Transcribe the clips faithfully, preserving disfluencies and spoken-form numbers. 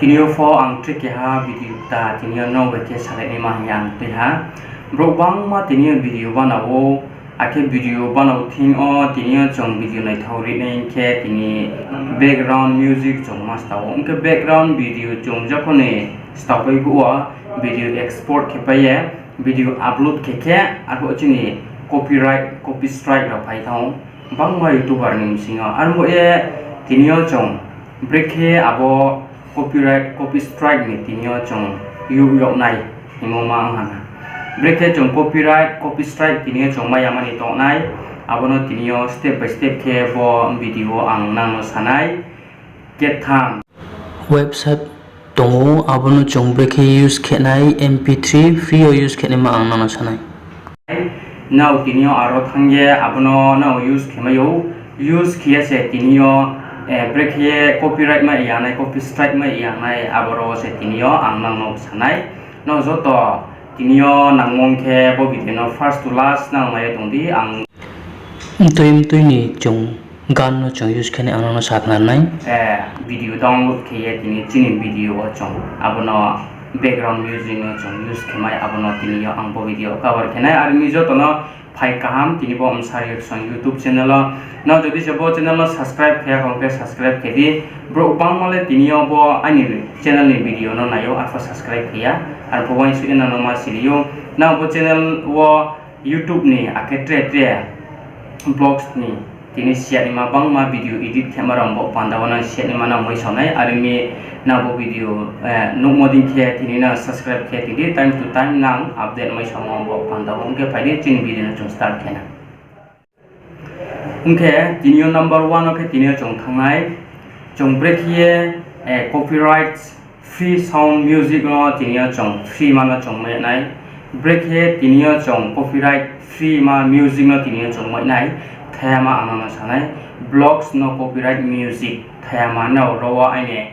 Tini yo pho ang tre keha video kta tini yo nrao bai khe salainaima hing ye ang tui ha. Brouh bangma tini yo video bana ou, akhe video bana thing yo tini yo chung video naithao ri nai hing khe tini background music chung ma stao ou. Hing khe background video chung jokhon ni stao pai phuh wo video export khe pai ye video upload khe khe arphuh chini copyright, copy strike rao phai thanng ou bangma YouTuber ni bsing yo. Arbo ye tini yo chung brekhe abo copyright, copy strike ni tini yo chung youh yag nai hingmo ma ong ha na. Brekhe chung copyright, copy strike tini yo chung mai ya mani tong nai, abo no tini yo step by step khe bo video wo ang nang no sa nai. Ketham website tong ou, abo no chung brekhe use khe nai, M P three free yo use khe naima ang nang no sa nai. Nrao tini yo aro thanng ye abo no nrao use khe mai ou, use khe ye se tini yo brekhe copyright mai ya nai, copy strike mai ya nai, aboro se tini yo ang nang no sa nai. Nrao joto tini yo nangmo khe bo video no first to last nang nai ye tong di, ang mtui mtui ni chung gan no chung use khe nai ang nang no sa khna nai. Video download khe ye tini chini video wo chung abo no background music no chung use khe mai, abo no tini yo ang bo video cover khe nai. Are mi joto no phai kaham tini bo Msa Reaction YouTube channel wo. Nrao jodi se bo channel no subscribe khe ya khe subscribe khe di. Brouh bangma le tini yo bo aini channel ni video no nai ou, arpho subscribe khe ya, arpho uaingsouh ye nang no ma siri ou. Nrao bo channel wo YouTube ni akhe tre tre vlogs ni tini siya naima bangma video edit khe ma rao bo panda wo nang siya naima nang mai sao nai, are mi nang bo video nuhmo dei khe tini nang subscribe khe tini time to time nang update mai sao ma bo panda wo. Ong khe phai di chini video no chung start khe na. Ong khe tini yo number one wo khe tini yo chung thanng nai, chung brekhe ye copyright free sound music no tini yo chung free ma no chung mai nai, brekhe tini yo chung copyright free ma music no tini yo chung mai nai, thayama ang nang no sa nai, vlogs no copyright music thayama nrao ro wo aini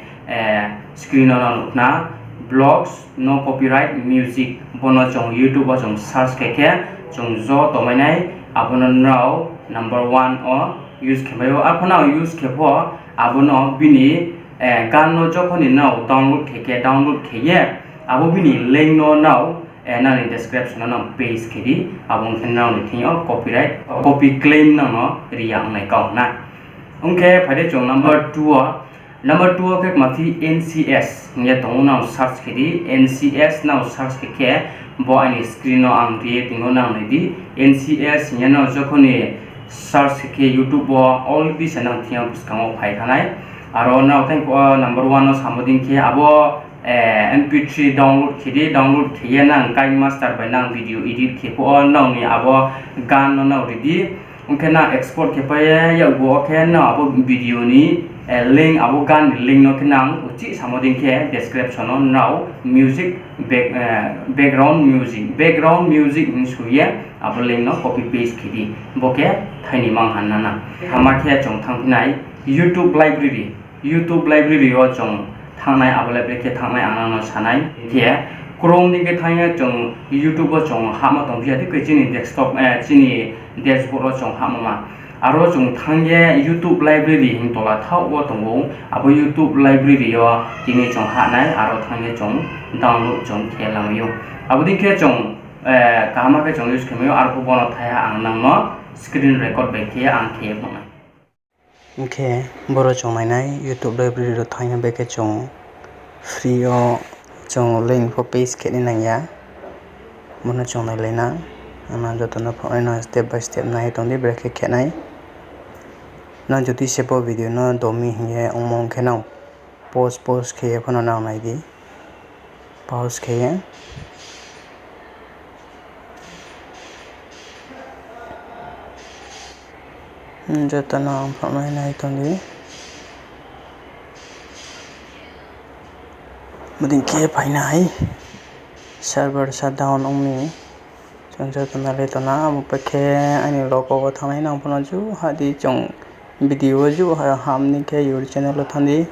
screen no nang nuh khna, vlogs no copyright music, bo no chung YouTube wo chung search khe khe chung joto mai nai, abo no nrao number one wo use khe mai ou. Arpho nrao use khe pho abo no bini gan no jokhon ni nrao download khe khe, download khe ye abo bini link no nrao nrao ni description no nrao paste khe di, abo ong khe nrao ni thing yo copyright, copy claim nang no ri ya ong nai kau na. Ong khe phai di chung number two wo, number two wo khe kma phi N C S hing ye tong ou, nrao search khe di, N C S nrao search khe khe bo aini screen no ang ri ye tong ou, nrao nai di, N C S hing ye nrao jokhon ni search khe khe YouTube wo already se nang thing yo buskang wo phai thanng nai. Aro nrao thanng phuh wo number one no samo dei khe abo M P three download khe di, download khe ye nang KineMaster bai nang video edit khe phuh wo nrao ni abo gan no nrao ri di. Ong khe nang export khe pai ye yakgu wo khe nrao abo video ni link, abo gan ni link no khe nang uchih samo dei khe description no nrao music, background music, background music hing soi ye abo link no copy paste khe di. Bo khe thaini mang ha na na. Hama khe chung thanngphi nai YouTube library. YouTube library wo chung thanng nai, abo library khe thanng nai ang nang no sa nai. Khe Chrome ni khe thanng ye chung YouTube wo chung hahmo tong phi ya, tei khe chini desktop, chini dashboard wo chung hahmo ma. Aro chung thanng ye YouTube library hing tola thaoh wo tong ou. Abo YouTube library yo tini chung hah nai, aro thanng ye chung download chung khe lamai ou. Abo dei khe chung kaham khe chung use khe mai ou, arphuh bo no thaiha ang nang no screen record bai khe ang khe ye phnuh nai. Hing khe boro chung nai nai YouTube library ro thanng ye bai khe chung free yo chung link pho paste khe nai nang ya. Bo no chung nailai na. Ang nang joto no phnuh nai, nang step by step nai ye tong di, brekhe khe nai. Nang jodi se bo video no domi hing ye ongmo ong khe nang pause, pause khe ye phano nang nai di. Pause khe ye. Joto no ang phnuh nai nai tong di. Bodei khe phai nai. Server shutdown ong mi. Chung joto nailai tong na, abo pai khe aini logo wo thanng nai, nang phano ju hah di, chung video wo ju ha, ham ni khe your channel wo thanng di.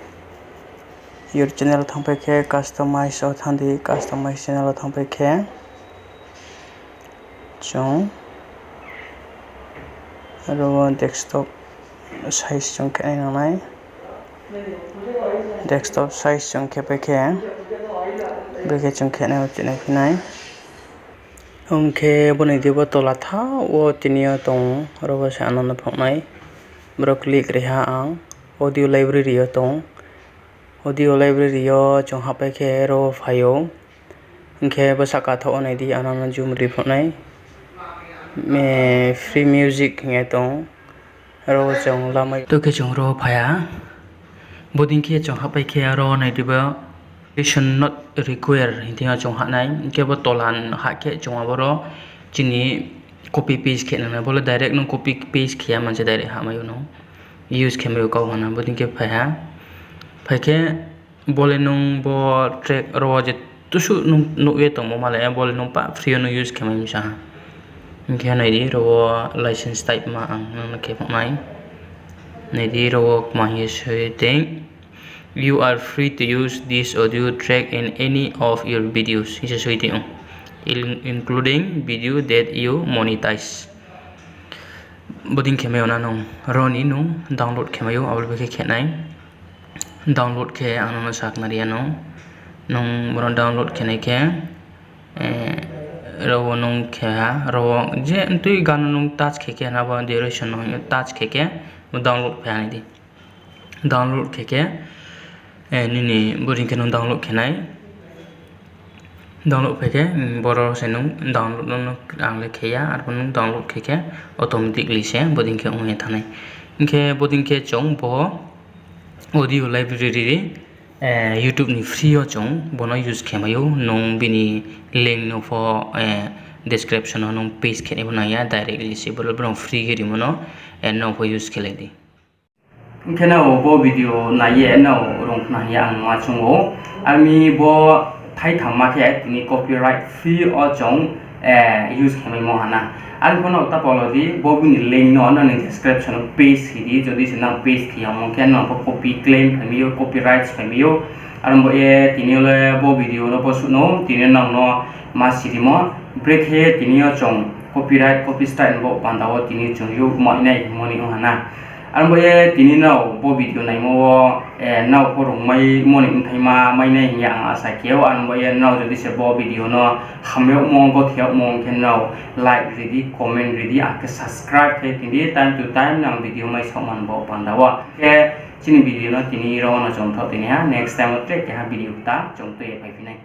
Your channel thanngpai khe customize wo thanng di, customize channel wo thanngpai khe chung aro wo desktop size chung khe nai nang nai. Desktop size chung khe pai khe, brekhe chung khe nai uchih nai phi nai. Ong khe bo nai di bo tola tha wo tini yo tong, ro wo se ano no phnuh nai. Bro click ri ha ang, audio library yo tong. Audio library yo chung hahpai khe ro wo phai ou. Hing khe bo sahka thaoh wo nai di, ano no zoom ri phnuh nai. Free music hing ye tong. Ro wo chung lamai to khe chung ro wo phai ha. Bodei khe chung hahpai khe aro nai di bo, permission not required hing thing yo chung hah nai. Hing khe bo tola hah khe chung aboro chini copy paste khe nang nai. Bo le direct nung copy paste khe ya manse direct hahmai ou nung. Use khe mai ou kau hana bodei khe phai ha. Phai khe bo le nung bo track ro wo je tusuh nung nuh ye tongmo ma le, bo le nung pa free yo nung use khe mai msa ha. Hing khe nai di ro wo license type ma ang nung no khe phnuh nai. Nai di ro wo kma hing ye soi tong. You are free to use this audio track in any of your videos hing se soi tong ou, including video that you monetize. Bodei khe mai ou na nung, ro ni nung download khe mai ou, abo le bo khe khe nai. Download khe ang no no sakhnari ya nung. Nung boro download khe nai khe, ro wo nung khe ha, ro wo je tui gan no nung touch khe khe na bo duration no touch khe khe, bo download phai ha nai di. Download khe khe, nini bodei khe nung download khe nai. Download phai khe, boro se nung download no ang le khe ya, arphuh nung download khe khe automatically se bodei khe ong ye thanng nai. Hing khe bodei khe chung bo audio library, YouTube ni free yo chung bo no use khe mai ou, nung bini link no pho description no nung paste khe nai bo nang ya, directly se bo le brao free khe rimo no, nrao pho use khe lai di. Hing khe nrao bo video nai ye nrao rung khna hing ye ang ma choung ou. Ar mi bo thaitham ma khe tini copyright free wo chung use khe maimo ha na. Ar pho nrao ta palo di, bo bini link no nrao ni description wo paste khe di, jodi se nang paste khe ya ong khe nrao pho copy claim phai mai ou, copyrights phai mai ou. Aro bo ye tini yo le bo video no bo suh no tini yo nang no ma sirimo, brekhe tini yo chung copyright, copy strike bo panda wo tini chung youh mai nai hingmo ni ong ha na. Aro bo ye tini nrao bo video naimo wo nrao pho rung maimo ni bthaima mai nai hing ye ang asa khe ou. Aro bo ye nrao jodi se bo video no ham yagmo, gothe yagmo ong khe nrao like ri di, comment ri di, akhe subscribe khe tong di, time to time nang video mai saohman bo panda wo. Khe chini video no tini ro wo no chung thaoh tini ha, next time wo tre keha video kta chung tui ye phaiphi nai.